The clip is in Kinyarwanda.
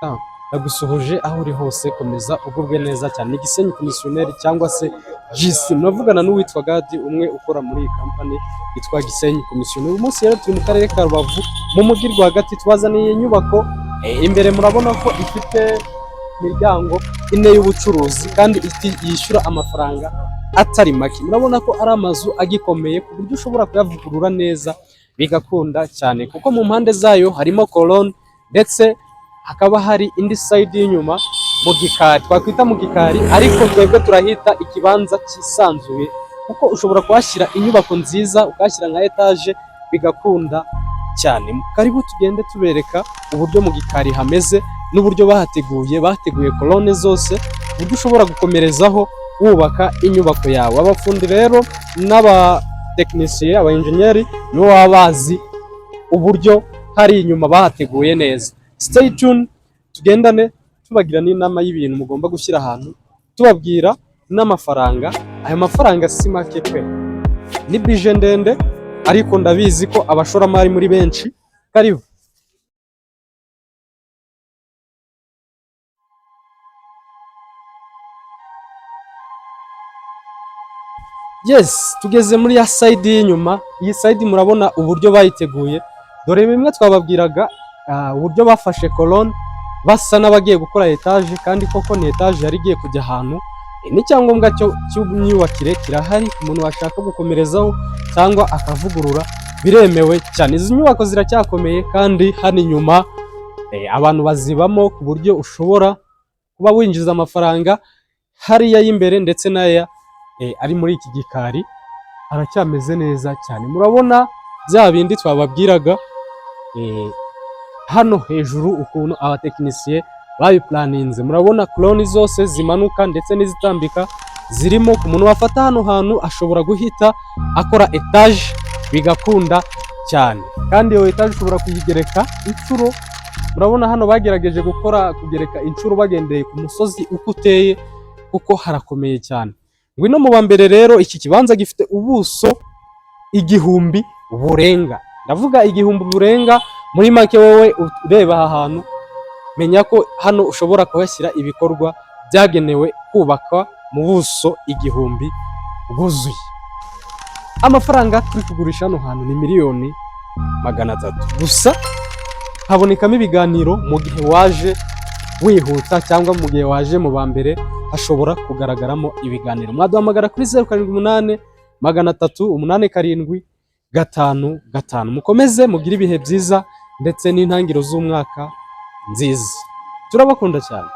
Ndagusuhuje aho uri hose, komeza ugubwe neza cyane. Ni Gisenyi Komisiyoneri cyangwa se GC, muravugana n'uwitwa Gadi, umwe ukora muri iyi kampani yitwa Gisenyi Komisiyoneri. Uyu munsi rero turi mu karere ka Rubavu, mu mujyi rwagati. Tubazaniye inyubako imbere murabona ko ifite imiryango ine y'ubucuruzi kandi yishyura amafaranga atari make. Murabona ko ari amazu agikomeye ku buryo ushobora kuyavugurura neza bigakunda cyane, kuko mu mpande zayo harimo colonne, ndetse hakaba hari indi side y'inyuma mu gikari, twakwita mu gikari, ariko twebwe turahita ikibanza cyisanzuye, kuko ushobora kuhashyira inyubako nziza, ukahashyira nka etaje bigakunda cyane. Karibu tugende tubereka uburyo mu gikari hameze n'uburyo bahateguye. Bateguye colonne zose ku buryo ushobora gukomerezaho wubaka inyubako yawe. Abafundi rero n'abatekinisiye, aba enjeniyeri, nibo baba bazi uburyo hari inyuma bahateguye neza. Stay tuned, tugendane, tubagira n'inama y'ibintu mugomba gushyira ahantu, tubabwira n'amafaranga. Aya mafaranga si make pe, ni budget ndende, ariko ndabizi ko abashoramari muri benshi. Karibu. Yes, tugeze muri ya side y'inyuma. Iyi side murabona uburyo bayiteguye. Dore bimwe twababwiraga, uburyo bafashe colonne basa n'abagiye gukora etaje, kandi koko ni etaje yari igiye kujya ahantu. N'icyangombwa cyo cy'imyubakire kirahari, umuntu washaka gukomerezaho cyangwa akavugurura biremewe cyane. Izi nyubako ziracyakomeye, kandi hano inyuma abantu bazibamo ku buryo ushobora kuba winjiza amafaranga hariya y'imbere ndetse n'aya ari muri iki gikari, aracyameze neza cyane. Murabona bya bindi twababwiraga, hano hejuru ukuntu abatekinisiye babipulaninze. Murabona colonne zose zimanuka ndetse n'izitambika zirimo. Ku muntu wafata hano hantu ashobora guhita akora etaje bigakunda cyane, kandi iyo etaje ushobora kuyigereka inshuro. Murabona hano bagerageje gukora kugereka inshuro bagendeye ku musozi uko uteye, kuko harakomeye cyane. Ngwino mu ba mbere rero. Iki kibanza gifite ubuso 1000 burenga, ndavuga 1000 burenga. Muri make, wowe ureba aha hantu, menya ko hano ushobora kuhashyira ibikorwa byagenewe kubakwa mu buso 1000 bwuzuye. Amafaranga turi kugurisha hano hantu ni miliyoni 300 gusa. Habonekamo ibiganiro mu gihe waje wihuta cyangwa mu gihe waje mu ba mbere, hashobora kugaragaramo ibiganiro. Mwaduhamagara kuri 0788 387 55. Mukomeze mugire ibihe byiza ndetse n'intangiriro z'umwaka nziza. Turabakunda cyane.